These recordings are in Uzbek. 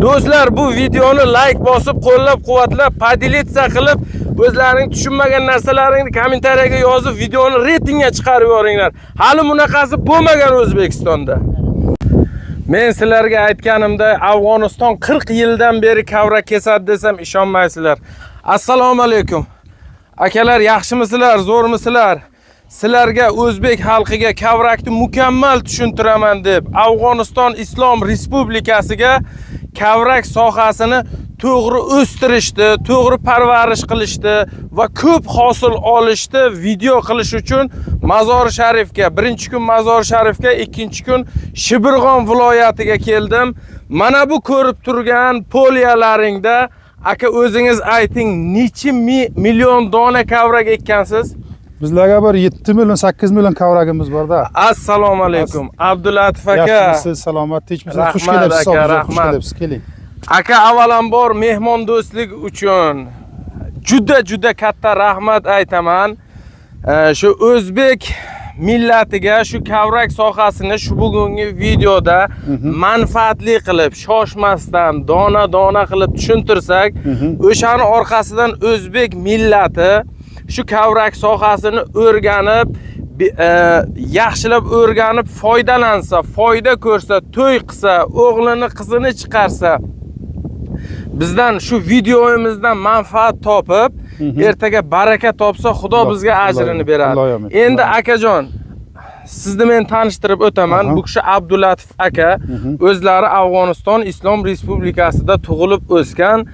Do'stlar, bu videoni layk bosib, qo'llab-quvvatlab, поделиться qilib, o'zlaring tushunmagan narsalaringni kommentariyaga yozib, videoni reytingga chiqarib yuboringlar. Hali bunaqasi bo'lmagan O'zbekistonda. Men sizlarga aytganimda, Afg'oniston 40 yildan beri kavrak kesadi desam, ishonmaysizlar. Assalomu alaykum. Akalar, yaxshimisizlar, zo'rmisizlar? Sizlarga, o'zbek xalqiga kavrakni mukammal tushuntiraman deb Afg'oniston Islom Respublikasiga kavrak sohasini to'g'ri o'stirishni, to'g'ri parvarish qilishni va ko'p hosil olishni video qilish uchun Mozor Sharifga, birinchi kun Mozor Sharifga, ikkinchi kun Shibirg'on viloyatiga keldim. Mana bu ko'rib turgan поля laringda, aka, o'zingiz ayting, necha million dona kavrak ekkansiz? Bizlarga bir 7 million, 8 million kavragimiz borda. Assalomu alaykum, Abdulatif aka. Yaxshimisiz, salomat, tinchmisiz? Xush Rahmat, kelibsiz, aka, obidjon, xush rahmat. kelibsiz, keling. Aka, avvalambor mehmondo'stlik uchun juda juda katta rahmat aytaman. Shu o'zbek millatiga shu kavrak sohasini shu bugungi videoda manfaatli qilib, shoshmasdan, dona dona qilib tushuntirsak, o'shani orqasidan o'zbek millati shu kavrak sohasini o'rganib, yaxshilab o'rganib foydalansa, foyda ko'rsa, to'y qilsa, o'g'lini, qizini chiqarsa, bizdan shu videoyimizdan manfaat topib, ertaga baraka topsa, Xudo bizga ajrini beradi. Iloyim. Endi, akajon, sizni men tanishtirib o'taman. Bu kishi Abdulatif aka. O'zlari Afg'oniston Islom Respublikasida tug'ilib o'sgan.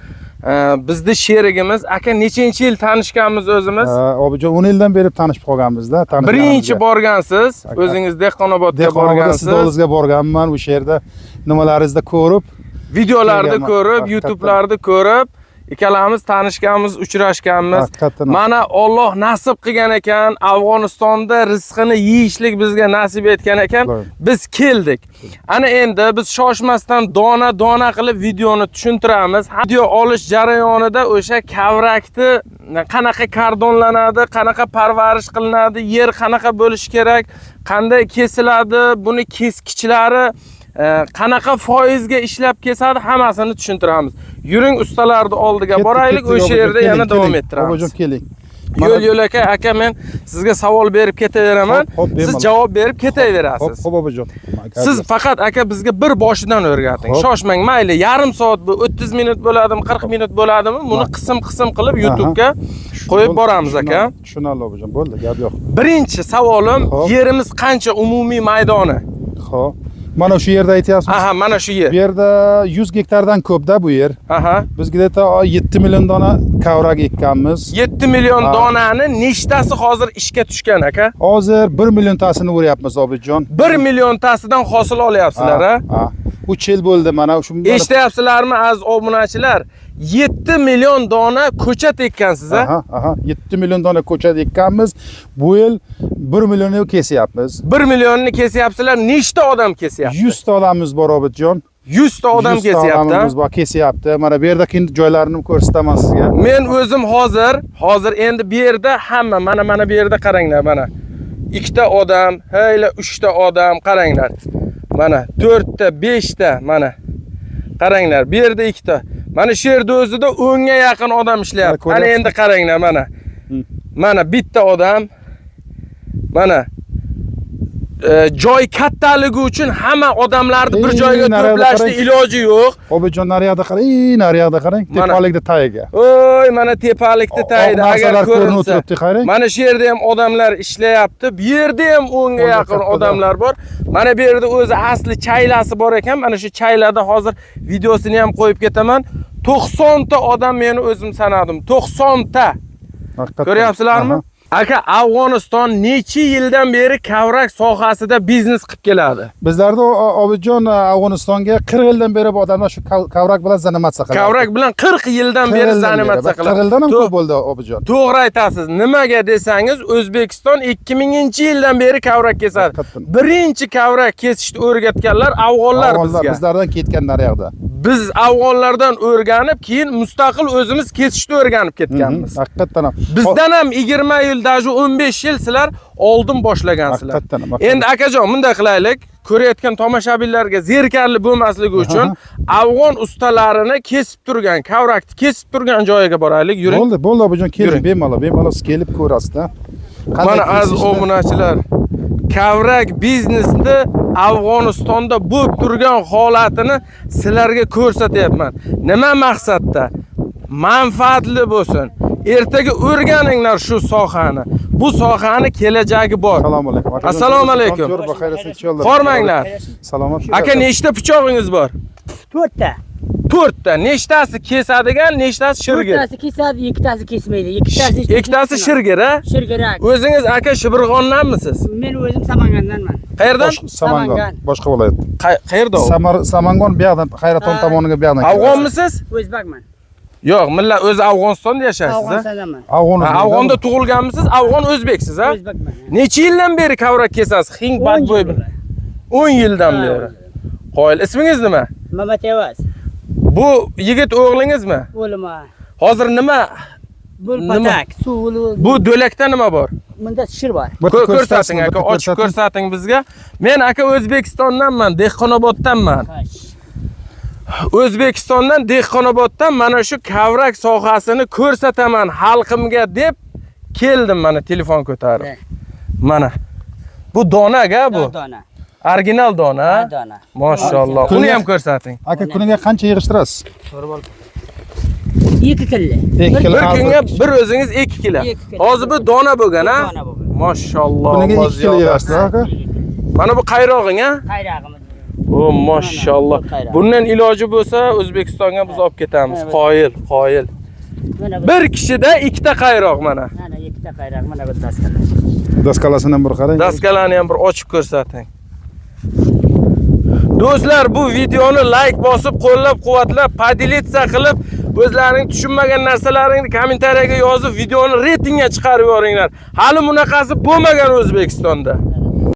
Bizni sherigimiz. Aka, nechinchi yil tanishganmiz o'zimiz? Obidjon, 10 yildan beri tanishib qolganmizda. Birinchi borgansiz, o'zingiz Dehqonobodga Dehqonobodda borgansiz. Sizni oldingizga borganman, o'sha yerda nimalaringizni ko'rib Videolarni kelganman. ko'rib, Haqiqatdan. YouTube'larni ko'rib, ikkalamiz tanishganmiz, uchrashganmiz. Haqiqatdan. Mana Alloh nasib qilgan ekan, Afg'onistonda rizqini yeyishlik bizga nasib etgan ekan. Iloyim. Biz keldik. Ana endi biz shoshmasdan dona dona qilib videoni tushuntiramiz. Video olish jarayonida o'sha kavrakni qanaqa kardonlanadi, qanaqa parvarish qilinadi, yer qanaqa bo'lishi kerak, qanday kesiladi, buni keskichlari qanaqa foizga ishlab kesadi, hammasini tushuntiramiz. Yuring, ustalarni oldiga Ketdik, boraylik, ketdik, o'sha Obidjon, yerda keling, yana davom keling. ettiramiz. Obidjon, keling. Yo'l yo'lakay, aka, men sizga savol berib ketaveraman. Xo'p, xo'p, Siz bemalol. javob berib ketaverasiz. Xo'p, xo'p, Obidjon. Siz faqat, aka, bizga bir boshidan o'rgating. Xo'p. Shoshmang, mayli, yarim soat bu, 30 minut bo'ladimi, 40 minut bo'ladimi? Buni qism qism qilib YouTube'ga qo'yib boramiz, aka. Tushunarli, Obidjon, bo'ldi, gap yo'q. Birinchi savolim, yerimiz qancha umumiy maydoni? Xo'p. Mana shu yerda aytyapsiz. Aha, mana shu yer. Bu yerda 100 gektardan ko'pda bu yer. Biz где-то 7 million dona kavrak ekkanmiz. 7 million Ha. donani nechtasi hozir ishga tushgan, aka? Hozir 1 milliontasini o'ryapmiz, Obidjon. 1 milliontasidan hosil olyapsizlar, ha? Ha. 3 yil bo'ldi mana shu. Eshityapsizlarmi, aziz obunachilar? 7 million dona ko'chat ekkansiz, a? Aha, 7 million dona ko'chat ekkanmiz. Bu yil 1 millionni kesyapmiz. 1millionni kesyapsizlar. Nechta odam kesyapti? 100 ta odamimiz bor, Obidjon. 100 ta odam 100 ta kesyapti. Odamimiz bor, kesyapti. Mana bu yerda joylarini ko'rsataman sizga. Men o'zim hozir endi bu yerda hamma, mana bu yerda qaranglar, mana. Ikkita odam, hayla uchta odam, qaranglar. Mana to'rtta, beshta, mana. Qaranglar, bu yerda ikkita. Mana shu yerda o'zida 10 ga yaqin odam ishlayapti. Mana Ana ko'ryapsiz. endi qaranglar, mana. Mana bitta odam. Mana joy kattaligi uchun hamma odamlarni bir Ey, joyga naryoqda to'plashni qarang. Iloji yo'q. Obidjon, nariyoqda qarang, ey, nariyoqda qarang, Mana. tepalikni tagiga. Oy, mana tepalikni Oq tagida agar narsalar ko'rinib ko'rinsa. o'tiribdi, qarang. Mana shu yerda ham odamlar ishlayapti. Bu yerda ham 10 ga O'nga yaqin kattada. Odamlar bor. Mana bu yerda o'zi asli chaylasi bor ekan. Mana shu chaylada hozir videosini ham qo'yib ketaman. 90 ta odam, meni o'zim sanadim. 90 ta. Haqiqatdan. Ko'ryapsizlarmi? Aha. Aka, Afg'oniston necha yildan beri kavrak sohasida biznes qilib keladi? Bizlarda Obidjon, Afg'onistonga 40 yildan beri bu odamlar shu kavrak bilan заниматься qiladi. Kavrak bilan 40 yildan 40 beri yildan beri. заниматься 40 qiladi. Yildan ham ko'p bo'ldi, Obidjon. To'g'ri aytasiz. Nimaga desangiz, O'zbekiston 2000-yildan beri kavrak kesadi. Haqiqatdan. Birinchi kavrak kesishni o'rgatganlar afg'onlar Afg'onlar bizga. Bizlardan ketgan nariyoqda. Biz afg'onlardan o'rganib, keyin mustaqil o'zimiz kesishni o'rganib ketganmiz. Haqiqatdan ham. Bizdan ham 20 yil yil, даже 15 yil sizlar oldin boshlagansizlar. Haqiqatdan ham, haqiqatdan. Endi akajon, bunday qilaylik. Ko'rayotgan tomoshabinlarga zerikarli bo'lmasligi uchun afg'on ustalarini kesib turgan, kavrakni kesib turgan joyiga boraylik. Yuring. Bo'ldi, bo'ldi obujon, keling, Yuring. Bemalol, bemalol siz kelib ko'rasiz-da. Qanday Mana, aziz kesishni- obunachilar, kavrak biznesni Afg'onistonda bo'lib turgan holatini sizlarga ko'rsatyapman. Nima maqsadda? Manfaatli bo'lsin. Ertaga o'rganinglar shu sohani. Bu sohani kelajagi bor. Assalomu alaykum. Akajon, Assalomu alaykum. To'g'ri, baxayrasiz inshaalloh. Hormanglar. Salomat. Aka, nechta pichog'ingiz bor? To'rtta. To'rtta. Nechtasi kesadigan, nechtasi shirgir? To'rttasi kesadi, ikkitasi kesmaydi. Ikkitasi Ikkitasi shirgir, a? Shirgirak. O'zingiz aka Shibirg'ondanmisiz? Men o'zim Samangandanman. Qayerdan? Samangan, Samangan. Boshqa viloyat. Qayerda u? Samangan bu yoqdan, Hayraton Ha. tomoniga bu yoqdan. Afg'onmisiz? O'zbekman. Yo'q, millat o'zi Afg'onistonda yashaysiz, a? Afg'onistondanman. Afg'on. Ha, Afg'onda tug'ilganmisiz? Afg'on o'zbeksiz, a? O'zbekman. Necha yildan beri kavrak kesasiz? Xing bad 10 boy. yil bo'ldi. 10 yildan Ha, beri. 10 yil. Qoyil. Ismingiz nima? Mamat Evaz. Bu yigit o'g'lingizmi? O'lima. Hozir nima? Bu Nima? patak, suv, Bu do'lakda nima bor? Bunda shir bor. Ko'rsating aka, ochib ko'rsating bizga. Men aka O'zbekistondanman, Dehqonoboddanman. O'zbekistondan Dehqonoboddan mana shu kavrak sohasini ko'rsataman xalqimga deb keldim, mana telefon ko'tarib. Ne? Mana. Bu dona aka bu. Dona. Original dona. Ha, dona. Mashalloh. Uni ham ko'rsating. Aka, kuniga qancha yig'ishtirasiz? 2 kilo. 2 kilo. Bir kunga bir o'zingiz 2 kilo. 2 kilo. Hozir bu dona bo'lgan, ha? Dona bo'lgan. Mashalloh. Kuniga Alloh 2 kilo ziyoda. yig'asiz, aka. Mana bu qayrog'ing, ha? Qayrog'imiz. O, mashalloh. Mana bu qayroq. Bundan iloji bo'lsa O'zbekistonga biz olib ketamiz. Evet. Qoyil, qoyil. Mana bu. Bir kishida ikkita qayroq mana. Mana ikkita qayroq, mana bu daskalar. Daskalasini ham bir qarang. Daskalarni ham bir ochib ko'rsating. Do'stlar, bu videoni like bosib, qo'llab-quvvatlab, поделиться qilib, o'zlaring tushunmagan narsalaringni kommentariyaga yozib, videoni reytingga chiqarib yuboringlar. Hali bunaqasi bo'lmagan O'zbekistonda.